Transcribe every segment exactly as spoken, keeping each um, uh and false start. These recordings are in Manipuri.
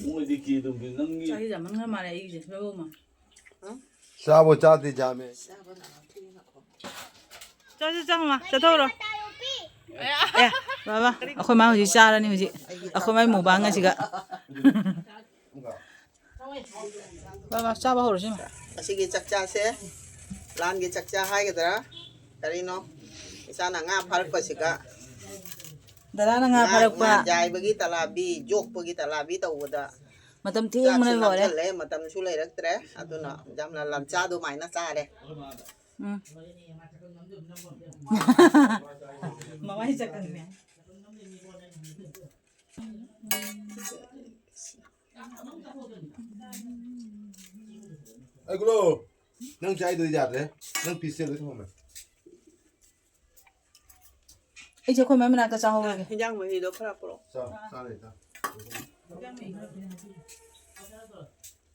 ꯃꯣꯏꯗꯤ ꯀꯦ ꯑꯗꯨꯝ ꯅꯪꯒꯤ ꯆꯥꯁꯤ ꯆꯥꯃꯟꯈ꯭ꯔ ꯃꯥꯜꯂꯦ ꯑꯩꯒꯤꯁꯦ ꯂꯧꯕ ꯑꯃ꯫ ꯆꯥꯕꯨ ꯆꯥꯗꯦ ꯖꯥꯃꯦ꯫ ꯆꯠꯁꯤ ꯆꯪꯉꯣ ꯆꯠꯊꯣꯛꯎꯔꯣ꯫ ꯑꯦ ꯕꯥꯕꯥ ꯑꯩꯈꯣꯏ ꯃꯥ ꯍꯧꯖꯤꯛ ꯆꯥꯔꯅꯤ ꯍꯧꯖꯤꯛ ꯑꯩꯈꯣꯏ ꯃꯥꯏ ꯃꯨꯛꯕꯥꯡ ꯑꯁꯤꯒ꯫ ꯕꯥꯕꯥ ꯆꯥꯕ ꯍꯧꯔꯁꯤ ꯏꯃꯥ꯫ ꯑꯁꯤꯒꯤ ꯆꯥꯛꯆꯥꯁꯦ ꯂꯥꯟꯒꯤ ꯆꯥꯛꯆꯥ ꯍꯥꯏꯒꯗ꯭ꯔꯥ ꯀꯔꯤꯅꯣ? ꯏꯆꯥꯅ ꯉꯥ ꯐꯥꯔꯛꯄꯁꯤꯒ ꯗꯗꯥꯅ ꯉꯥ ꯐꯥꯔꯛꯄ꯫ ꯌꯥꯏꯕꯒꯤ ꯇꯂꯥꯕꯤ, ꯌꯣꯛꯄꯒꯤ ꯇꯂꯥꯕꯤ ꯇꯧꯕꯗ ꯃꯇꯝ ꯆꯥꯛꯁꯨ ꯊꯦꯡꯕꯅ ꯂꯣꯏꯔꯦ꯫ ꯂꯥꯝꯁꯤꯜꯂꯦ, ꯃꯇꯝꯁꯨ ꯂꯩꯔꯛꯇ꯭ꯔꯦ꯫ ꯑꯗꯨꯅ ꯌꯥꯝꯅ ꯂꯥꯟꯆꯥ ꯑꯗꯨꯃꯥꯏꯅ ꯆꯥꯔꯦ꯫ ꯎꯝ꯫ ꯃꯃꯥꯏ ꯆꯠꯀꯅꯤꯅꯦ꯫ ꯑꯩ ꯒꯨꯔꯨ, ꯅꯪ ꯆꯥꯏꯗꯨꯗꯤ ꯌꯥꯗ꯭ꯔꯦ꯫ ꯅꯪ ꯄꯤꯁꯁꯦ ꯂꯣꯏ ꯊꯝꯃꯝꯃꯦ꯫ ꯑꯩꯁꯦ ꯑꯩꯈꯣꯏ ꯃꯥꯏ ꯃꯅꯥꯛꯇ ꯆꯥꯍꯧꯔꯒꯦ꯫ ꯍꯤꯟꯖꯥꯡ ꯃꯍꯤꯗꯣ ꯈꯔ ꯄꯨꯔꯛꯑꯣ꯫ ꯆꯥ, ꯆꯥꯔꯦ, ꯆꯥ꯫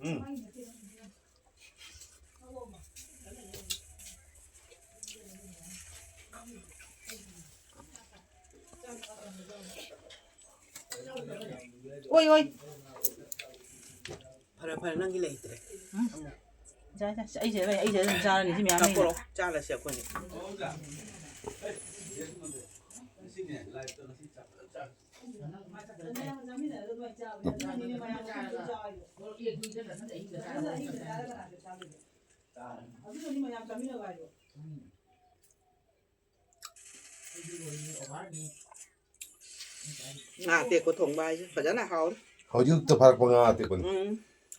ꯎꯝ꯫ ꯑꯣꯏ ꯑꯣꯏ꯫ ꯐꯔꯦ ꯐꯔꯦ, ꯅꯪꯒꯤ ꯂꯩꯇ꯭ꯔꯦ꯫ ꯌꯥꯏ, ꯌꯥꯏ, ꯑꯩꯁꯦ ꯑꯩꯁꯦ ꯑꯗꯨꯝ ꯆꯥꯔꯅꯤ ꯁꯤ ꯃꯌꯥꯝ ꯂꯩꯁꯦ꯫ ꯄꯨꯔꯛꯑꯣ, ꯆꯥꯔꯁꯦ ꯑꯩꯈꯣꯏꯅꯤ꯫ ꯉꯥ ꯑꯇꯦꯛꯄ ꯊꯣꯡꯕ ꯍꯥꯏꯁꯦ ꯐꯖꯅ ꯍꯥꯎꯔꯦ꯫ ꯍꯧꯖꯤꯛꯇ ꯐꯥꯔꯛꯄ ꯉꯥ ꯑꯇꯦꯛꯄꯅꯤ꯫ ꯎꯝ,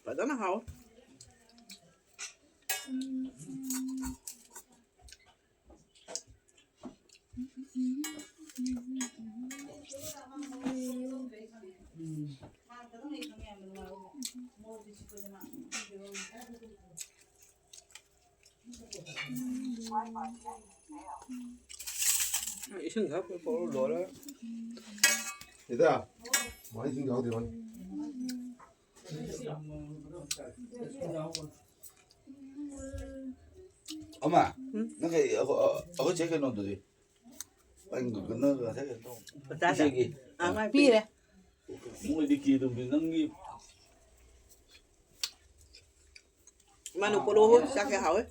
ꯐꯖꯅ ꯍꯥꯎꯔꯦ꯫ ꯏꯁꯤꯡ ꯈꯔ ꯄꯨꯊꯣꯛꯑꯣ, ꯂꯣꯏꯔꯦ꯫ ꯏꯇꯥ, ꯃꯥꯏꯁꯤꯡ ꯌꯥꯎꯗꯦ ꯃꯥꯅꯤ꯫ ꯑꯃ ꯅꯪ ꯀꯩ ꯑꯩꯈꯣꯏ ꯑꯩꯈꯣꯏ ꯆꯦ ꯀꯩꯅꯣꯗꯨꯗꯤ ꯑꯩ ꯉꯁꯥꯏ ꯀꯩꯅꯣ ꯇꯧ ꯃꯆꯥꯗ꯫ ꯏꯆꯦꯒꯤ ꯑꯥ, ꯃꯥꯏ ꯄꯤꯔꯦ꯫ ꯃꯣꯏꯗꯤ ꯀꯦ ꯑꯗꯨꯝ ꯅꯪꯒꯤ ꯏꯃꯥꯅꯨ ꯄꯣꯂꯣ ꯍꯣꯏ ꯆꯥꯛ ꯀꯌꯥ ꯍꯥꯎꯋꯦ꯫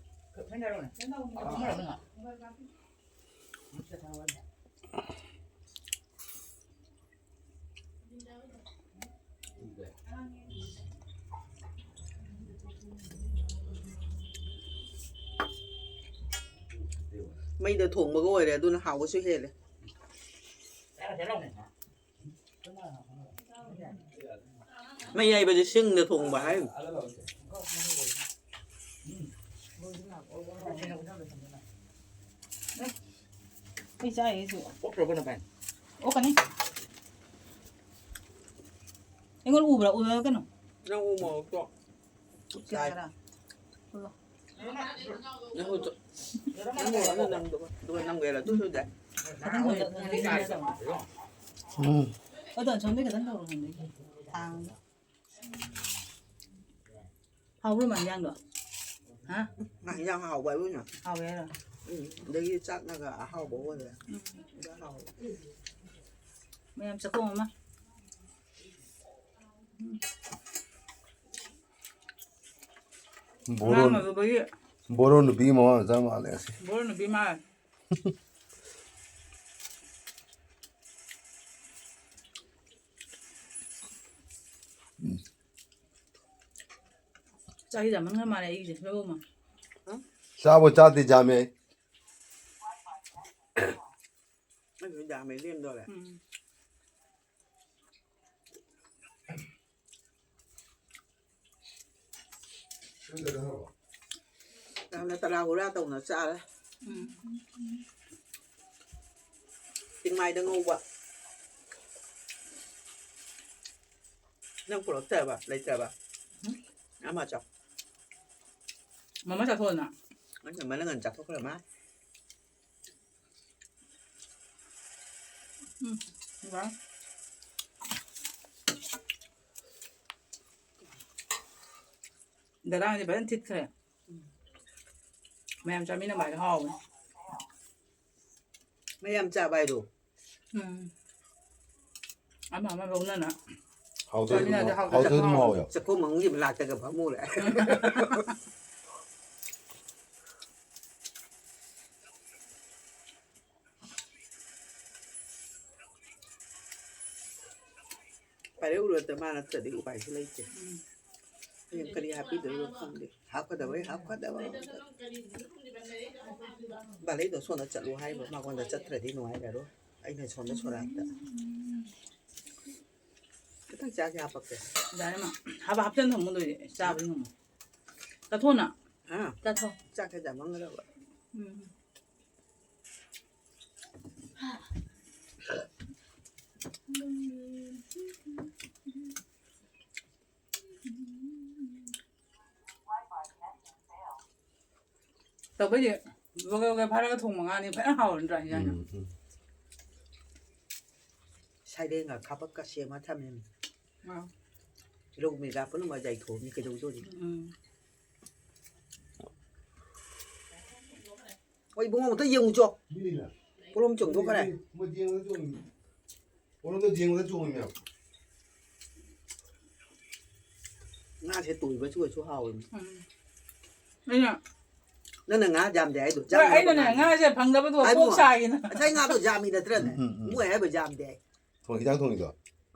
ꯃꯩꯗ ꯊꯣꯡꯕꯒ ꯑꯣꯏꯔꯦ, ꯑꯗꯨꯅ ꯍꯥꯎꯕꯁꯨ ꯍꯦꯜꯂꯦ꯫ ꯃꯩ ꯌꯥꯏꯕꯁꯦ ꯁꯤꯡꯗ ꯊꯣꯡꯕ ꯍꯥꯏ꯫ ꯑꯩ ꯆꯥꯏꯁꯨ ꯑꯣꯛꯇ꯭ꯔꯕꯅ ꯚꯥꯏ? ꯑꯣꯛꯀꯅꯤ꯫ ꯑꯩꯉꯣꯟꯗ ꯎꯕ꯭ꯔꯥ? ꯎꯔꯒꯅꯨ꯫ ꯅꯪ ꯎ ꯃꯣꯔꯣꯛꯇꯣ꯫ ꯆꯥꯏ꯫ ꯅꯪ ꯍꯧꯖꯤꯛ ꯅꯪ ꯍꯧꯖꯤꯛ ꯅꯪ ꯍꯧꯖꯤꯛ ꯅꯪ ꯑꯗꯨꯒ ꯅꯪ ꯌꯥꯔ ꯑꯗꯨꯁꯨ ꯌꯥꯏ꯫ ꯎꯝ꯫ ꯑꯗꯣ ꯑꯁꯣꯝꯗ ꯈꯤꯇꯪ ꯇꯧꯔꯣ, ꯑꯁꯣꯝꯗꯒꯤ꯫ ꯊꯥꯡ꯫ ꯍꯥꯎꯕ꯭ꯔꯣ ꯃꯥ ꯏꯟꯖꯥꯡꯗꯣ? ꯍꯥ? ꯃꯥ ꯏꯟꯖꯥꯡ ꯍꯥꯎꯕ ꯍꯥꯏꯕꯨ ꯀꯩꯅꯣ꯫ ꯍꯥꯎꯋꯦ ꯍꯥꯏꯔꯣ? ꯎꯝ꯫ ꯑꯗꯒꯤ ꯆꯥꯛꯅꯒ ꯑꯍꯥꯎꯕ ꯑꯣꯏꯔꯦ꯫ ꯎꯝ꯫ ꯏꯟꯖꯥꯡ ꯍꯥꯎꯕ꯫ ꯃꯌꯥꯝ ꯆꯥꯛꯈꯣꯝ ꯑꯃ꯫ ꯎꯝ꯫ ꯕꯣꯔꯣ, ꯑꯉꯥꯡ ꯑꯣꯏꯕꯒꯤ ꯕꯣꯔꯣ ꯅꯨꯄꯤꯒꯤ ꯃꯃꯥ ꯃꯆꯥ ꯃꯥꯜꯂꯦ ꯑꯁꯤ꯫ ꯕꯣꯔꯣ ꯅꯨꯄꯤ ꯃꯥꯜꯂꯦ꯫ ꯎꯝ꯫ ꯆꯥꯛꯁꯤ ꯌꯥꯝꯃꯟꯈ꯭ꯔ ꯃꯥꯜꯂꯦ ꯑꯩꯒꯤꯁꯦ, ꯂꯧꯔꯝꯃꯣ꯫ ꯆꯥꯕꯨ ꯆꯥꯗꯦ, ꯖꯥꯝꯃꯦ ꯑꯩ꯫ ꯑꯩꯁꯨ ꯌꯥꯝꯃꯦ ꯂꯦꯝꯗꯣꯔꯦ꯫ ꯎꯝ꯫ ꯌꯥꯝꯅ ꯇꯔꯥ ꯍꯨꯔꯥ ꯇꯧꯅ ꯆꯥꯔꯦ꯫ ꯎꯝ꯫ ꯆꯤꯡꯃꯥꯏꯗ ꯉꯧꯕ꯫ ꯅꯪ ꯄꯨꯔꯛꯇ꯭ꯔꯕ? ꯂꯩꯇ꯭ꯔꯕ? ꯎꯝ꯫ ꯑꯃ ꯆꯥꯎ꯫ ꯃꯃꯥ ꯆꯥꯊꯣꯛꯑꯣꯅ꯫ ꯅꯪ ꯃꯃꯥꯅ ꯉꯟꯅ ꯆꯥꯊꯣꯛꯈ꯭ꯔ ꯃꯥ꯫ ꯎꯝ, ꯌꯥꯏ꯫ ꯗꯗꯥꯗꯤ ꯐꯖꯅ ꯊꯤꯠꯈ꯭ꯔꯦ꯫ ꯃꯌꯥꯝ ꯆꯥꯃꯤꯟꯅꯕ ꯍꯥꯏꯗꯣ ꯍꯥꯎꯕꯅꯦ꯫ ꯃꯌꯥꯝ ꯆꯥꯕ ꯍꯥꯏꯗꯣ꯫ ꯎꯝ꯫ ꯑꯃ ꯑꯃ ꯂꯧꯅꯅ ꯍꯥꯎꯗꯣꯏ ꯑꯗꯨꯝ ꯆꯥꯃꯤꯟꯅꯗꯤ ꯍꯥꯎ-, ꯍꯥꯎꯗꯣꯏ ꯑꯗꯨꯝ ꯍꯥꯎꯋꯦꯕ꯫ ꯆꯥꯛꯈꯨꯝ ꯃꯅꯨꯡꯒꯤ ꯃꯅꯥꯛꯇꯒ ꯐꯝꯃꯨꯔꯦ꯫ ꯐꯔꯦ, ꯎꯔꯣꯏꯗ ꯃꯥ ꯅꯠꯇ꯭ꯔꯗꯤ ꯎꯄꯥꯏꯁꯨ ꯂꯩꯇꯦ꯫ ꯎꯝ꯫ ꯍꯌꯦꯡ ꯀꯔꯤ ꯍꯥꯞꯄꯤꯗꯣꯏꯅꯣ ꯈꯪꯗꯦ꯫ ꯍꯥꯞꯀꯗꯕꯩ ꯍꯥꯞꯀꯗꯕ꯫ ꯕꯥꯂꯩꯗꯣ ꯁꯣꯝꯗ ꯆꯠꯂꯨ ꯍꯥꯏꯕ, ꯃꯉꯣꯟꯗ ꯆꯠꯇ꯭ꯔꯗꯤ ꯅꯨꯡꯉꯥꯏꯔꯔꯣꯏ꯫ ꯑꯩꯅ ꯁꯣꯝꯗ ꯁꯣꯔꯥꯠꯇ꯫ ꯈꯤꯇꯪ ꯆꯥꯁꯦ ꯍꯥꯄꯛꯀꯦ꯫ ꯌꯥꯔꯦ, ꯃꯥ꯫ ꯍꯥꯞ-, ꯍꯥꯞꯆꯟ ꯊꯝꯃꯨ ꯂꯣꯏꯔꯦ꯫ ꯆꯥꯕꯗꯤ ꯉꯝꯃꯣ꯫ ꯆꯠꯊꯣꯛꯑꯣ ꯅꯪ꯫ ꯍꯥ? ꯆꯠꯊꯣꯛꯑꯣ꯫ ꯆꯥꯛ ꯈꯔ ꯆꯥꯃꯟꯒꯗꯕ꯫ ꯎꯝ꯫ ꯇꯧꯕꯩꯗꯤ ꯂꯣꯀꯦꯜꯒ ꯐꯥꯔꯒ ꯊꯣꯡꯕ ꯉꯥꯅꯤ ꯐꯖꯅ ꯍꯥꯎꯔꯅꯤꯗ꯭ꯔꯥ ꯍꯤꯟꯖꯥꯡꯗꯣ? ꯎꯝ, ꯎꯝ꯫ ꯁꯥꯏꯔꯦꯡꯒ ꯈꯥꯕꯛꯀ ꯁꯦꯝꯃ ꯊꯝꯃꯦ꯫ ꯑꯥ꯫ ꯔꯧ ꯃꯤꯔꯒꯥ ꯄꯨꯝꯅꯃꯛ ꯌꯥꯏꯊꯣꯛꯑꯝꯃꯤ ꯀꯩꯗꯧꯗꯣꯔꯤ? ꯎꯝ꯫ ꯍꯣꯏ, ꯏꯕꯨꯡꯉꯣ, ꯑꯃꯨꯛꯇ ꯌꯦꯡꯉꯨꯆꯣ꯫ ꯄꯣꯔꯣꯝ ꯆꯣꯡꯊꯣꯛꯈ꯭ꯔꯦ꯫ ꯄꯣꯔꯣꯝꯗ ꯌꯦꯡꯉꯨꯗ ꯆꯣꯡꯉꯤ ꯃꯌꯥꯝ꯫ ꯉꯥꯁꯦ ꯇꯣꯏꯕꯁꯨ ꯑꯣꯏꯁꯨ ꯍꯥꯎꯋꯦ꯫ ꯎꯝ꯫ ꯑꯩꯅ ꯅꯪꯅ ꯉꯥ ꯌꯥꯝꯗꯦ ꯍꯥꯏꯗꯣ ꯍꯣꯏ, ꯆꯥꯝꯃ ꯑꯩꯅꯅꯦ ꯉꯥꯅꯤ꯫ ꯉꯥꯁꯦ ꯐꯪꯗꯕꯗꯣ ꯍꯥꯏꯕꯨ ꯀꯣꯛ ꯁꯥꯏꯅ꯫ ꯉꯁꯥꯏ ꯉꯥꯗꯣ ꯌꯥꯝꯃꯤ ꯅꯠꯇ꯭ꯔꯅꯦ? ꯎꯝ, ꯎꯝ, ꯎꯝ꯫ ꯃꯣꯏ ꯍꯥꯏꯕ ꯌꯥꯝꯗꯦ ꯍꯥꯏ꯫ ꯊꯣꯡ-, ꯍꯤꯟꯖꯥꯡ ꯊꯣꯡꯉꯤꯗꯣ?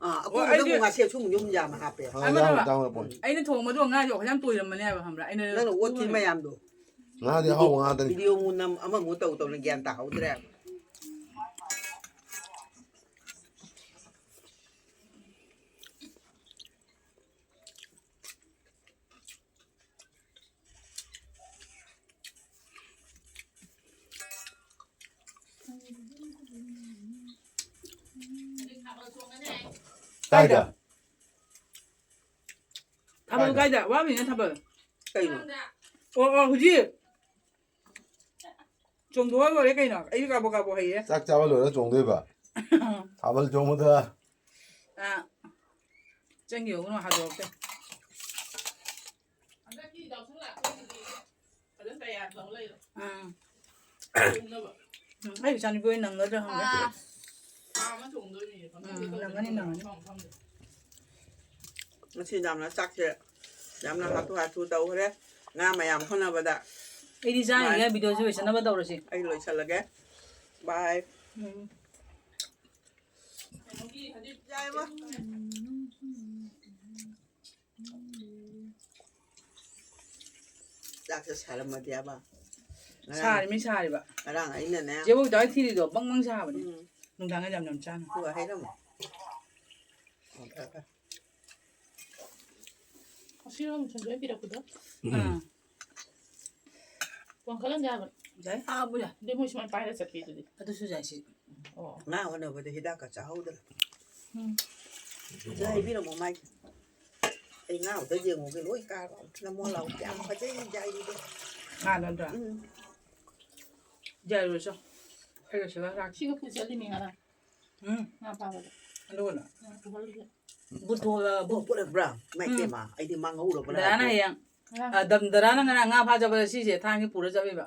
ꯑꯥ, ꯑꯣ, ꯑꯀꯣꯟꯕꯗ ꯑꯩꯗꯤ ꯑꯃꯨꯛ ꯉꯥꯁꯦ ꯑꯁꯨꯝ ꯌꯨꯝ ꯌꯥꯝꯅ ꯍꯥꯞꯄꯦ꯫ ꯑꯥ, ꯑꯃꯗꯣ ꯌꯥꯝ ꯇꯥꯡꯅ ꯄꯣꯟ꯫ ꯑꯩꯅ ꯊꯣꯡꯕꯗꯣ ꯉꯥꯁꯦ ꯌꯥꯝ ꯇꯣꯏꯔꯝꯃꯅꯦꯕ, ꯈꯪꯕ꯭ꯔꯥ? ꯑꯩꯅ ꯅꯪꯅ ꯑꯣꯠꯈꯤ ꯃꯌꯥꯝꯗꯣ꯫ ꯉꯥꯗꯤ ꯑꯍꯥꯎꯕ ꯉꯥꯛꯇꯅꯤ꯫ ꯚꯤꯗꯤꯑꯣ ꯑꯃꯨꯛ ꯅꯝ, ꯑꯃꯃꯨꯛ ꯇꯧ ꯇꯧꯅ ꯒ꯭ꯌꯥꯟ ꯇꯥꯍꯧꯗ꯭ꯔꯦ꯫ ꯀꯥꯏꯗ? ꯊꯥꯕꯜ ꯀꯥꯏꯗ? ꯀꯥꯏꯗ? ꯋꯥꯠꯂꯤꯅꯦ ꯊꯥꯕꯜ꯫ ꯀꯩꯅꯣ? ꯑꯣ, ꯑꯣ, ꯍꯧꯖꯤꯛ꯫ ꯆꯣꯡꯊꯣꯛꯑ ꯂꯣꯏꯔꯦ ꯀꯩꯅꯣ? ꯑꯩꯗꯤ ꯀꯥꯕꯣꯛ ꯀꯥꯕꯣꯛ ꯍꯩꯌꯦ꯫ ꯆꯥꯛ ꯆꯥꯕ ꯂꯣꯏꯔ ꯆꯣꯡꯗꯣꯏꯕ? ꯊꯥꯕꯜ ꯆꯣꯡꯕꯗ꯫ ꯑꯥ, ꯆꯪꯈꯤꯕꯒꯨꯝ ꯍꯥꯏꯗꯣꯛꯀꯦ꯫ ꯍꯟꯗꯛꯀꯤ ꯌꯥꯎꯁꯪ ꯂꯥꯛꯄꯒꯤꯗꯤ ꯐꯖꯅ ꯇꯌꯥꯔ ꯇꯧ ꯂꯩꯔꯣ꯫ ꯑꯥ꯫ ꯆꯣꯡꯅꯕ꯫ ꯎꯝ, ꯑꯩ ꯏꯆꯥꯅꯨꯄꯤ ꯍꯣꯏ ꯅꯪꯒꯗ꯭ꯔꯥ ꯈꯪꯗꯦ꯫ ꯑꯥ꯫ ꯎꯝ, ꯅꯪꯒꯅꯤ, ꯅꯪꯒꯅꯤ꯫ ꯉꯁꯤ ꯌꯥꯝꯅ ꯆꯥꯛꯁꯦ ꯌꯥꯝꯅ ꯍꯥꯊꯨ ꯍꯥꯊꯨ ꯇꯧꯈ꯭ꯔꯦ꯫ ꯉꯥ ꯃꯌꯥꯝ ꯍꯣꯠꯅꯕꯗ꯫ ꯑꯩꯗꯤ ꯆꯥꯔꯤꯉꯩ ꯚꯤꯗꯤꯑꯣꯁꯦ ꯂꯣꯏꯁꯤꯟꯅꯕ ꯇꯧꯔꯁꯤ꯫ ꯑꯩ ꯂꯣꯏꯁꯤꯜꯂꯒꯦ꯫ ꯕꯥꯏ꯫ ꯎꯝ꯫ ꯆꯥꯛꯁꯦ ꯁꯥꯔꯝꯃꯗꯤ ꯍꯥꯏꯕ꯫ ꯉꯔꯥꯡ ꯁꯥꯔꯤꯃꯤ ꯁꯥꯔꯤꯕ꯫ ꯉꯔꯥꯡ ꯑꯩꯅꯅꯦ꯫ ꯆꯦꯕꯣꯛꯇ ꯊꯤꯔꯤꯗꯣ ꯕꯪ ꯕꯪ ꯁꯥꯕꯅꯦ꯫ ꯎꯝ꯫ ꯅꯨꯡꯗꯥꯡꯒ ꯌꯥꯝ ꯌꯥꯝ ꯆꯥꯅꯤ꯫ ꯑꯗꯨꯒ ꯍꯩꯔꯝꯃꯣ꯫ ꯑꯣ, ꯐꯔꯦ, ꯐꯔꯦ꯫ ꯑꯁꯤꯔꯣꯝ ꯁꯟꯗꯣꯏ ꯄꯤꯔꯛꯄꯗꯣ? ꯎꯝ꯫ ꯑꯥ꯫ ꯋꯥꯡꯈꯠꯍꯟ ꯌꯥꯕ꯭ꯔꯣ? ꯌꯥꯏ꯫ ꯑꯥꯕꯨ ꯌꯥꯏ꯫ ꯑꯗꯩ ꯃꯣꯏ ꯁꯨꯃꯥꯏꯅ ꯄꯥꯏꯔ ꯆꯠꯄꯤꯗꯨꯗꯤ? ꯑꯗꯨꯁꯨ ꯌꯥꯏ ꯁꯤ꯫ ꯑꯣ꯫ ꯉꯥ ꯍꯣꯠꯅꯕꯗ ꯍꯤꯗꯥꯛꯀ ꯆꯥꯍꯧꯗ꯭ꯔꯦ꯫ ꯎꯝ꯫ ꯑꯝꯇ ꯍꯥꯏꯕꯤꯔꯝꯃꯣ ꯃꯥꯒꯤ꯫ ꯑꯩ ꯉꯥ ꯑꯝꯇ ꯌꯦꯡꯉꯨꯒꯦ, ꯂꯣꯏ ꯀꯥꯔꯕ꯫ ꯅꯃꯣ ꯂꯥꯎ꯫ ꯀꯌꯥꯝ ꯐꯖꯩ ꯌꯥꯏꯔꯤꯗꯣ꯫ ꯉꯥ ꯅꯠꯇ꯭ꯔꯥ? ꯎꯝ꯫ ꯌꯥꯏꯔꯨꯔꯣ ꯆꯣ꯫ ꯑꯩ ꯂꯣꯏꯁꯤꯜꯂ ꯂꯥꯛꯀꯦ꯫ ꯁꯤꯒ ꯄꯨ ꯆꯠꯂꯤꯅꯦ ꯉꯔꯥꯡ꯫ ꯎꯝ꯫ ꯉꯥ ꯐꯥꯕꯗ꯫ ꯑꯗꯨꯒꯅ? ꯉꯥ ꯄꯨꯈꯠꯂꯤꯁꯦ꯫ ꯕꯨꯠ ꯊꯣꯛꯂꯛꯑꯕꯣ? ꯕꯨꯠ ꯄꯨꯔꯛꯄ꯭ꯔꯥ? ꯏꯃꯥꯏ ꯎꯝ꯫ ꯄꯦꯝꯃ, ꯑꯩꯗꯤ ꯃꯥꯡꯍꯧꯔꯕ꯭ꯔꯥ ꯗꯗꯥꯅ ꯍꯥꯏꯕꯣ꯫ ꯍꯌꯦꯡ, ꯉꯔꯥꯡ꯫ ꯑ, ꯗꯝ-, ꯗꯗꯥꯅ ꯉꯔꯥꯡ ꯉꯥ ꯐꯥ ꯆꯠꯄꯗ ꯁꯤꯁꯦ ꯊꯥꯡꯒꯤ ꯄꯨꯔ ꯆꯠꯂꯤꯕ꯫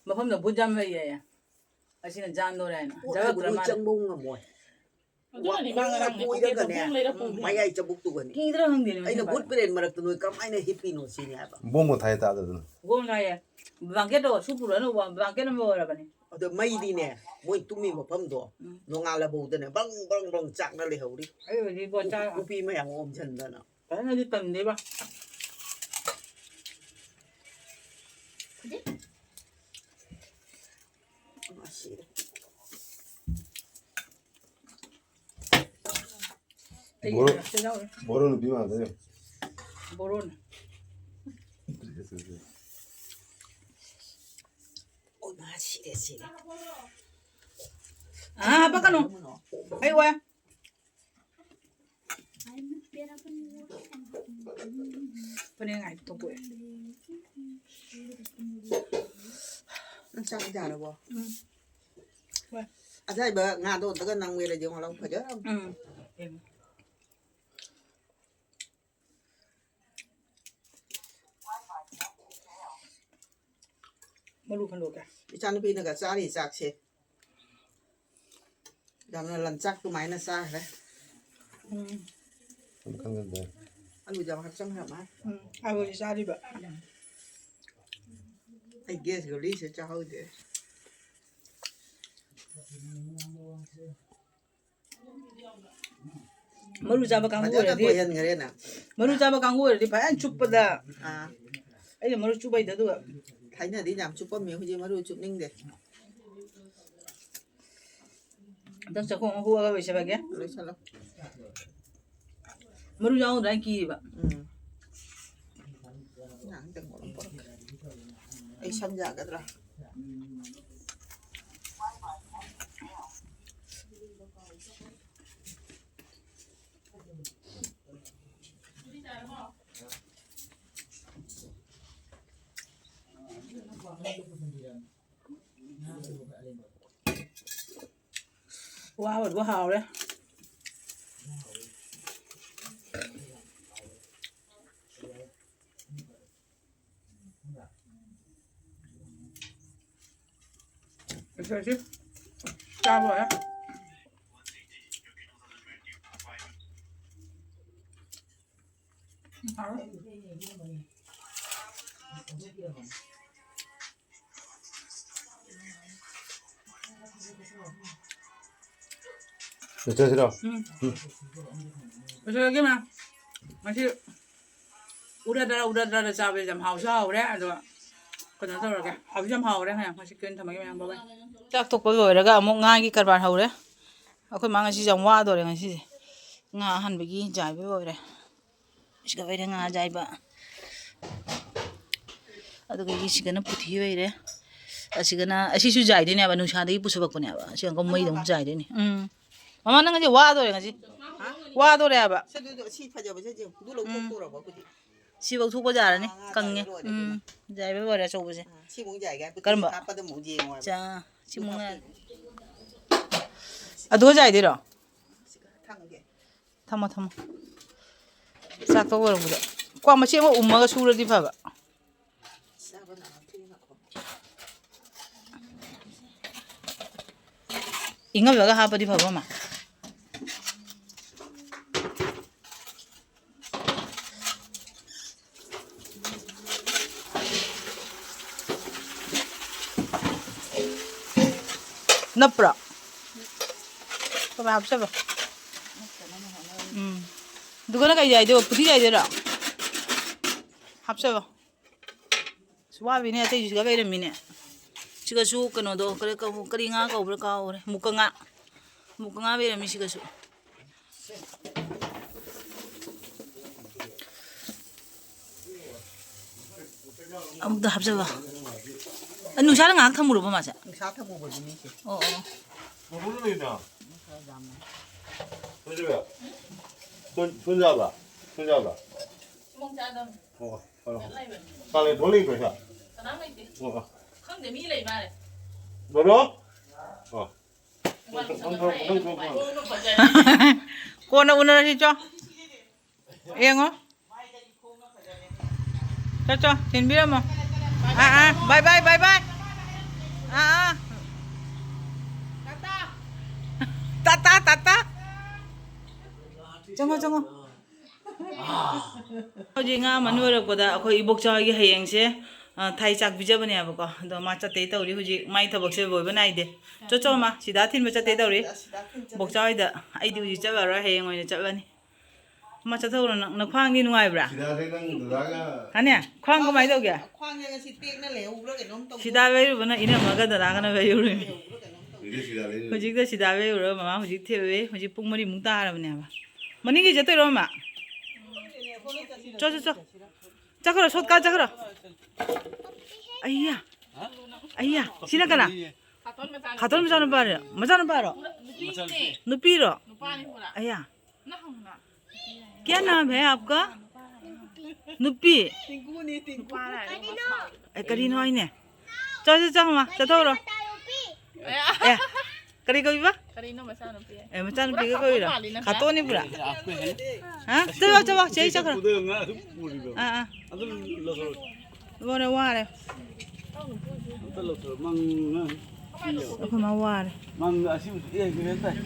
ꯃꯐꯝꯗ ꯕꯨꯠ ꯌꯥꯝ ꯂꯩꯌꯦ꯫ ꯑꯁꯤꯅ ꯖꯥꯟꯗꯣꯔꯦ ꯍꯥꯏꯅ꯫ ꯄꯣꯠ ꯍꯥꯏꯕꯨ ꯖꯒꯠꯇ꯭ꯔ ꯅꯣꯏ ꯃꯥꯜꯂꯦ꯫ ꯆꯪꯕꯧ ꯉꯝꯃꯣꯏ꯫ ꯑꯗꯨꯅꯅꯤ ꯃꯥ ꯉꯔꯥꯡꯅꯦ ꯀꯣꯏꯔꯒꯅꯦ, ꯄꯣꯀꯦꯠꯇ ꯕꯣꯝ ꯂꯩꯔ ꯄꯨꯈ꯭ꯔꯤꯅꯦ꯫ ꯃꯌꯥꯏ ꯆꯕꯨꯛꯇꯨꯒꯅꯤ꯫ ꯀꯤꯗ꯭ꯔꯥ ꯈꯪꯗꯦꯅꯦ ꯑꯩꯅ ꯃꯁꯤ ꯕꯨꯠ ꯄꯥꯏ꯫ ꯄ꯭ꯔꯦꯟ ꯃꯔꯛꯇ ꯅꯣꯏ ꯀꯃꯥꯏꯅ ꯍꯤꯞꯄꯤꯅꯣ ꯁꯤꯅꯦ ꯍꯥꯏꯕ꯫ ꯕꯣꯝꯕꯨ ꯊꯥꯏ ꯇꯥꯗꯗꯅ꯫ ꯕꯣꯝ ꯊꯥꯏꯌꯦ꯫ ꯕ꯭ꯂꯥꯡꯀꯦꯠꯇꯣ ꯁꯨ ꯄꯨꯔꯛꯑꯅꯨ, ꯕ꯭ꯂꯥꯡꯀꯦꯠ ꯑꯃ ꯑꯣꯏꯔꯕꯅꯤ꯫ ꯑꯗꯣ ꯃꯩꯗꯤꯅꯦ, ꯃꯣꯏ ꯇꯨꯝꯃꯤ ꯃꯐꯝꯗꯣ ꯎꯝ꯫ ꯅꯣꯡꯉꯥꯜꯂꯐꯧꯗꯅꯦ ꯕ꯭ꯔꯪ ꯕ꯭ꯔꯪ ꯕ꯭ꯔꯪ ꯆꯥꯛꯅ ꯂꯩꯍꯧꯔꯤ꯫ ꯑꯩ ꯍꯧꯖꯤꯛ ꯕꯣꯠ ꯆꯥ-, ꯎꯄꯤ ꯃꯌꯥꯝ ꯑꯣꯝꯁꯤꯟꯗꯅ꯫ ꯐꯖꯅꯗꯤ ꯇꯝꯗꯦꯕ꯫ ꯁꯤꯔꯦ꯫ ꯑꯩꯒꯤ ꯕꯣꯔꯣ-, ꯃꯔꯛꯇ ꯌꯥꯎꯔꯦ꯫ ꯕꯣꯔꯣ ꯅꯨꯄꯤ ꯃꯥꯟꯗ꯭ꯔꯦ꯫ ꯕꯣꯔꯣꯅꯦ꯫ ꯑꯣ, ꯃꯥ ꯁꯤꯔꯦ, ꯁꯤꯔꯦ꯫ ꯑꯥ, ꯍꯥꯄꯛꯀꯅꯨ꯫ ꯑꯩ ꯋꯥ꯫ ꯐꯅꯦꯛ ꯉꯥꯏ ꯇꯣꯛꯄ꯫ ꯅꯪ ꯆꯥꯛ ꯆꯥꯔꯕꯣ? ꯎꯝ꯫ ꯍꯣꯏ꯫ ꯑꯁꯥꯏꯕ ꯉꯥꯗꯣ ꯑꯝꯇꯒ ꯅꯝꯒꯦꯔꯗꯤ ꯌꯦꯡꯉꯣ, ꯂꯧ ꯐꯖꯔꯝ꯫ ꯎꯝ꯫ ꯃꯔꯨ ꯈꯟꯗꯣꯛꯀꯦ꯫ ꯏꯆꯥꯅꯨꯄꯤꯅꯒ ꯆꯥꯔꯤ ꯆꯥꯛꯁꯦ꯫ ꯌꯥꯝꯅ ꯂꯟꯆꯥꯛ ꯑꯗꯨꯃꯥꯏꯅ ꯆꯥꯈ꯭ꯔꯦ꯫ ꯎꯝ꯫ ꯑꯗꯨ ꯈꯪꯖꯟꯗꯦ꯫ ꯑꯂꯨ ꯌꯥꯝ ꯍꯥꯞꯆꯟꯈ꯭ꯔ ꯃꯥꯜꯂꯦ꯫ ꯎꯝ, ꯑꯂꯨꯁꯦ ꯆꯥꯔꯤꯕ꯫ ꯑꯩ ꯒꯦꯁ ꯒꯨꯂꯤꯁꯦ ꯆꯥꯍꯧꯗꯦ꯫ ꯃꯔꯨ ꯆꯥꯕ ꯀꯥꯡꯕꯨ ꯐꯖꯅ ꯑꯣꯏꯔꯗꯤ, ꯇꯣꯏꯍꯟꯈ꯭ꯔꯦꯅ꯫ ꯃꯔꯨ ꯆꯥꯕ ꯀꯥꯡꯕꯨ ꯑꯣꯏꯔꯗꯤ ꯐꯖꯅ ꯆꯨꯞꯄꯗ꯫ ꯑꯥ꯫ ꯑꯩꯅ ꯃꯔꯨ ꯆꯨꯞꯄꯩꯗ ꯑꯗꯨꯒ꯫ ꯊꯥꯏꯅꯗꯤ ꯌꯥꯝ ꯆꯨꯞꯄꯝꯃꯦ, ꯍꯧꯖꯤꯛ ꯃꯔꯨ ꯆꯨꯞꯅꯤꯡꯗꯦ꯫ ꯍꯟꯗꯛ ꯆꯥꯛꯈꯣꯝ ꯑꯃ ꯍꯨꯛꯑꯒ ꯂꯣꯏꯁꯤꯜꯂꯒꯦ꯫ ꯂꯣꯏꯁꯤꯜꯂꯣ꯫ ꯃꯔꯨ ꯌꯥꯎꯗ꯭ꯔꯥ ꯍꯥꯏꯅ ꯀꯤꯌꯦꯕ꯫ ꯎꯝ꯫ ꯉꯥꯏꯍꯥꯛꯇꯪ ꯄꯣꯔꯛꯀꯦ꯫ ꯑꯩ ꯁꯝ ꯌꯥꯒꯗ꯭ꯔꯥ? ꯋꯥ ꯑꯣꯏꯕ ꯍꯥꯎꯔꯦ꯫ ꯂꯣꯏꯁꯤꯜꯂꯁꯤ꯫ ꯆꯥꯕ ꯂꯣꯏꯔꯦ꯫ ꯎꯝ, ꯍꯥꯎꯔꯦ꯫ ꯂꯣꯏꯁꯤꯜꯂꯁꯤꯔꯣ? ꯎꯝ꯫ ꯎꯝ꯫ ꯂꯣꯏꯁꯤꯜꯂꯒꯦ, ꯃꯌꯥꯝ꯫ ꯉꯁꯤ ꯎꯔꯗ꯭ꯔ ꯎꯔꯗ꯭ꯔꯗ ꯆꯥꯕꯁꯦ ꯌꯥꯝ ꯍꯥꯎꯁꯨ ꯍꯥꯎꯔꯦ, ꯑꯗꯣ ꯀꯩꯅꯣ ꯇꯧꯔꯒꯦ, ꯍꯥꯎꯁꯨ ꯌꯥꯝ ꯍꯥꯎꯔꯦ, ꯃꯌꯥꯝ꯫ ꯉꯁꯤ ꯀꯩꯅꯣ ꯊꯝꯃꯒꯦ, ꯃꯌꯥꯝ꯫ ꯕꯥꯏ ꯕꯥꯏ꯫ ꯆꯥꯛ ꯇꯣꯛꯄ ꯂꯣꯏꯔꯒ ꯑꯃꯨꯛ ꯉꯥꯒꯤ ꯀꯔꯕꯥꯔ ꯍꯧꯔꯦ꯫ ꯑꯩꯈꯣꯏ ꯃꯥ ꯉꯁꯤ ꯌꯥꯝ ꯋꯥꯗꯣꯔꯦ ꯉꯁꯤꯁꯦ꯫ ꯉꯥ ꯑꯍꯟꯕꯒꯤ ꯌꯥꯏꯕ ꯂꯣꯏꯔꯦ꯫ ꯁꯤꯒ ꯑꯣꯏꯔꯦ ꯉꯥ ꯌꯥꯏꯕ꯫ ꯑꯗꯨꯒ ꯁꯤꯒꯅ ꯄꯨꯊꯤ ꯑꯣꯏꯔꯦ꯫ ꯑꯁꯤꯒꯅ, ꯑꯁꯤꯁꯨ ꯌꯥꯏꯗꯣꯏꯅꯦꯕ, ꯅꯨꯡꯁꯥꯗꯒꯤ ꯄꯨꯁꯜꯂꯛꯄꯅꯦꯕ꯫ ꯑꯁꯤ ꯑꯃꯨꯛꯀ ꯃꯩꯗ ꯑꯃꯨꯛ ꯌꯥꯏꯗꯣꯏꯅꯦ꯫ ꯎꯝ꯫ ꯃꯃꯥ, ꯅꯪ ꯉꯁꯤ ꯋꯥꯗꯣꯔꯦ ꯉꯁꯤ꯫ ꯍꯥ? ꯋꯥꯗꯣꯔꯦ ꯍꯥꯏꯕ꯫ ꯁꯤ ꯑꯗꯨ, ꯁꯤ ꯐꯖꯕꯁꯦ ꯌꯦꯡꯉꯨ꯫ ꯑꯗꯨ ꯎꯝ꯫ ꯂꯧꯊꯣꯛꯇꯣꯔꯕ ꯑꯩꯈꯣꯏꯗꯤ꯫ ꯁꯤꯐꯧ ꯊꯣꯛꯄ ꯌꯥꯔꯅꯤ, ꯉꯥ ꯀꯪꯉꯦ꯫ ꯌꯥꯏꯕ ꯂꯣꯏꯔꯦ ꯎꯝ, ꯑꯗꯨꯅ꯫ ꯌꯥꯏꯕ ꯂꯣꯏꯔꯦ ꯑꯆꯧꯕꯁꯦ꯫ ꯑꯥ, ꯁꯤꯃꯨꯛ ꯌꯥꯏꯒꯥꯏ ꯄꯨꯊꯤ ꯀꯔꯝꯕ? ꯍꯥꯞꯄꯗ ꯑꯃꯨꯛ ꯌꯦꯡꯉꯣ ꯍꯥꯏꯕ꯫ ꯆꯥ, ꯁꯤꯃꯨꯛ ꯉꯥꯏ-, ꯍꯥꯞꯇꯣꯏꯅꯦ꯫ ꯑꯗꯨꯒ ꯌꯥꯏꯗꯣꯏꯔꯣ? ꯁꯤꯒ ꯊꯝꯒꯦ꯫ ꯊꯝꯃꯣ, ꯊꯝꯃꯣ꯫ ꯆꯥꯛ ꯇꯣꯛ ꯂꯣꯏꯔꯛꯄꯗ꯫ ꯀ꯭ꯋꯥ ꯃꯆꯦꯠ ꯑꯃ ꯎꯝꯃꯒ ꯁꯨꯔꯗꯤ ꯐꯕ꯫ ꯆꯥꯕ ꯅꯪꯍꯧꯗꯦ ꯉꯥꯏꯈꯣ꯫ ꯏꯪꯍꯜꯂꯒ ꯍꯥꯞꯄꯗꯤ ꯐꯕ ꯑꯃ꯫ ꯅꯞꯄ꯭ꯔꯣ? ꯈꯔ ꯍꯥꯞꯆꯜꯂꯣ꯫ ꯎꯝ꯫ ꯑꯗꯨꯒꯅ ꯀꯩ ꯌꯥꯏꯗꯣꯏꯕ? ꯐꯨꯠꯇꯤ ꯌꯥꯏꯗꯣꯏꯔꯣ? ꯍꯥꯞꯆꯜꯂꯣ꯫ ꯑꯁ, ꯋꯥꯕꯤꯅꯦ, ꯑꯇꯩꯁꯨ ꯁꯤꯒ ꯂꯩꯔꯝꯃꯤꯅꯦ꯫ ꯁꯤꯒꯁꯨ ꯀꯩꯅꯣꯗꯣ, ꯀꯔꯤ ꯀꯧ-, ꯀꯔꯤ ꯉꯥ ꯀꯧꯕ꯭ꯔꯥ ꯀꯥꯎꯔꯦ꯫ ꯃꯨꯀ ꯉꯥ꯫ ꯃꯨꯀ ꯉꯥ ꯂꯩꯔꯝꯃꯤ ꯁꯤꯒꯁꯨ꯫ ꯑꯃꯨꯛꯇ ꯍꯥꯞꯆꯜꯂꯣ꯫ ꯑ, ꯅꯨꯡꯁꯥꯗ ꯉꯥꯏꯍꯥꯛ ꯊꯝꯃꯨꯔꯕ ꯃꯥꯁꯦ? ꯅꯨꯡꯁꯥ ꯊꯝꯃꯨꯕꯗꯨꯅꯤ ꯁꯦ꯫ ꯑꯣ, ꯑꯣ꯫ ꯃꯔꯨ ꯂꯩꯅ꯫ ꯁꯣꯟ-, ꯁꯣꯟꯖꯥꯕ? ꯁꯣꯟꯖꯥꯕ? ꯏꯃꯨꯡ ꯆꯥꯗꯕꯅꯤ꯫ ꯑꯣ, ꯑꯣ꯫ ꯂꯩꯕꯅꯤ꯫ ꯀꯥꯂꯦꯟ ꯊꯣꯛꯂꯛꯏꯕ꯭ꯔꯣ ꯁꯤꯗ? ꯀꯅꯥꯝ ꯂꯩꯇꯦ꯫ ꯑꯣ, ꯑꯣ꯫ ꯈꯪꯗꯦ, ꯃꯤ ꯂꯩ ꯃꯥꯜꯂꯦ꯫ ꯕ꯭ꯔꯣ? ꯑꯣ꯫ ꯃꯥ ꯃꯁꯛ ꯃꯁꯛ ꯐꯖꯩ꯫ ꯀꯣꯟꯅ ꯎꯅꯔꯁꯤ, ꯆꯣ꯫ ꯌꯦꯡꯉꯣ꯫ ꯆꯣ, ꯆꯣ, ꯊꯤꯟꯕꯤꯔꯝꯃꯣ꯫ ꯑꯥ, ꯑꯥ, bye, bye, bye, bye꯫ ꯑꯥ, ꯑꯥ꯫ ꯇꯥꯇꯥ, ꯇꯥꯇꯥ꯫ ꯆꯪꯉꯣ, ꯆꯪꯉꯣ꯫ ꯍꯧꯖꯤꯛ ꯉꯥ ꯑꯃ ꯂꯣꯏꯔꯛꯄꯗ ꯑꯩꯈꯣꯏ ꯏꯕꯣꯛꯆꯥ ꯍꯣꯏꯒꯤ ꯍꯌꯦꯡꯁꯦ, ꯑ, ꯊꯥꯏ ꯆꯥꯛ ꯄꯤꯖꯕꯅꯦꯕꯀꯣ꯫ ꯑꯗꯣ ꯃꯥ ꯆꯠꯇꯩ ꯇꯧꯔꯤ ꯍꯧꯖꯤꯛ, ꯃꯥꯏ ꯊꯕꯛꯁꯦ ꯂꯣꯏꯕ ꯅꯥꯏꯗꯦ꯫ ꯆꯣ, ꯆꯣ, ꯃꯥ, ꯁꯤꯗꯥ ꯊꯤꯟꯕ ꯆꯠꯇꯩ ꯇꯧꯔꯤ꯫ ꯕꯣꯛꯆꯥ ꯍꯣꯏꯗ꯫ ꯑꯩꯗꯤ ꯍꯧꯖꯤꯛ ꯆꯠꯂꯔꯣꯏ, ꯍꯌꯦꯡ ꯑꯣꯏꯅ ꯆꯠꯂꯅꯤ꯫ ꯃꯥ ꯆꯠꯊꯣꯛꯎꯔꯣ ꯅꯪ, ꯅꯈ꯭ꯋꯥꯡꯗꯤ ꯅꯨꯡꯉꯥꯏꯕ꯭ꯔꯥ? ꯁꯤꯗꯥꯁꯦ ꯅꯪ ꯗꯗꯥꯒ ꯍꯥꯅꯦ, ꯈ꯭ꯋꯥꯡ ꯀꯃꯥꯏꯅ ꯇꯧꯒꯦ? ꯈ꯭ꯋꯥꯡꯁꯦ ꯉꯁꯤ ꯇꯦꯛꯅ ꯂꯩꯍꯧꯕ꯭ꯔꯥ ꯀꯩꯅꯣꯝ ꯇꯧꯗꯣꯏ꯫ ꯁꯤꯗꯥ ꯂꯩꯔꯨꯕꯅ ꯏꯅꯝꯃꯒ ꯗꯗꯥꯒꯅ ꯂꯩꯔꯨꯔꯤꯅꯤ꯫ ꯂꯩꯍꯧꯕ꯭ꯔꯥ ꯀꯩꯅꯣꯝ ꯇꯧꯗꯣꯏ꯫ ꯁꯤꯗ ꯁꯤꯗꯥ ꯂꯩꯔꯨꯔꯦ꯫ ꯍꯧꯖꯤꯛꯇ ꯁꯤꯗꯥ ꯂꯩꯔꯨꯔꯒ ꯃꯃꯥ ꯍꯧꯖꯤꯛ ꯊꯤꯜꯂꯨꯏ꯫ ꯍꯧꯖꯤꯛ ꯄꯨꯡ ꯃꯔꯤꯃꯨꯛ ꯇꯥꯔꯕꯅꯦꯕ꯫ ꯃꯅꯤꯡꯒꯤ ꯆꯠꯇꯣꯏꯔꯣ, ꯃꯃꯥ? ꯆꯣ, ꯆꯣ, ꯆꯣ꯫ ꯆꯠꯈ꯭ꯔꯣ, ꯁꯣꯠ ꯀꯥ ꯆꯠꯈ꯭ꯔꯣ꯫ ꯑꯩꯌꯥ꯫ ꯑꯩꯌꯥ꯫ ꯁꯤꯅ ꯀꯅꯥ? ꯈꯥꯇꯣꯟ ꯃꯆꯥꯅꯨꯄꯥꯔꯣ? ꯃꯆꯥꯅꯨꯄꯥꯔꯣ? ꯅꯨꯄꯤꯅꯦ꯫ ꯅꯨꯄꯤꯔꯣ? ꯅꯨꯄꯥꯅꯤ ꯄꯨꯔꯥ꯫ ꯑꯩꯌꯥ꯫ ꯅꯪ ꯍꯪꯉꯨꯅ꯫ क्या नाम है आपका? ꯅꯨꯄꯤ꯫ ꯇꯤꯡꯀꯨꯅꯤ, ꯇꯤꯡꯀꯨ꯫ ꯅꯨꯄꯥꯔ ꯍꯥꯏꯔꯒ ꯃꯁꯥ꯫ ꯑꯦ, ꯀꯔꯤꯅꯣ ꯍꯥꯏꯅꯦ? ꯆꯠ, ꯆꯠ, ꯆꯠ, ꯃꯃꯥ, ꯆꯠꯊꯣꯛꯎꯔꯣ꯫ ꯑꯦ꯫ ꯑꯦ, ꯀꯔꯤ ꯀꯧꯏꯕ? ꯀꯔꯤꯅꯣ ꯃꯆꯥꯅꯨꯄꯤ ꯍꯥꯏ? ꯑꯦ, ꯃꯆꯥꯅꯨꯄꯤꯒ ꯄꯨꯔꯥ ꯀꯧꯏꯔꯣ? ꯈꯥꯇꯣꯟ ꯃꯥꯜꯂꯤ ꯅꯪ꯫ ꯈꯥꯇꯣꯟꯅꯤ ꯄꯨꯔꯥ꯫ ꯍꯥ? ꯆꯠꯂꯣ, ꯆꯠꯂꯣ, ꯆꯦ ꯆꯠꯈ꯭ꯔꯣ꯫ ꯑꯥ, ꯑꯥ꯫ ꯏꯕꯣꯅ ꯋꯥꯔꯦ꯫ ꯑꯝꯇ ꯂꯧꯊꯣꯔꯛꯑꯣ꯫ ꯃꯪ-, ꯃꯪ-, ꯑꯩꯈꯣꯏ ꯃꯥ ꯋꯥꯔꯦ꯫ ꯃꯪ ꯑꯁꯤꯕꯨꯁꯨ ꯑꯦ ꯍꯦꯟ ꯇꯥꯏ꯫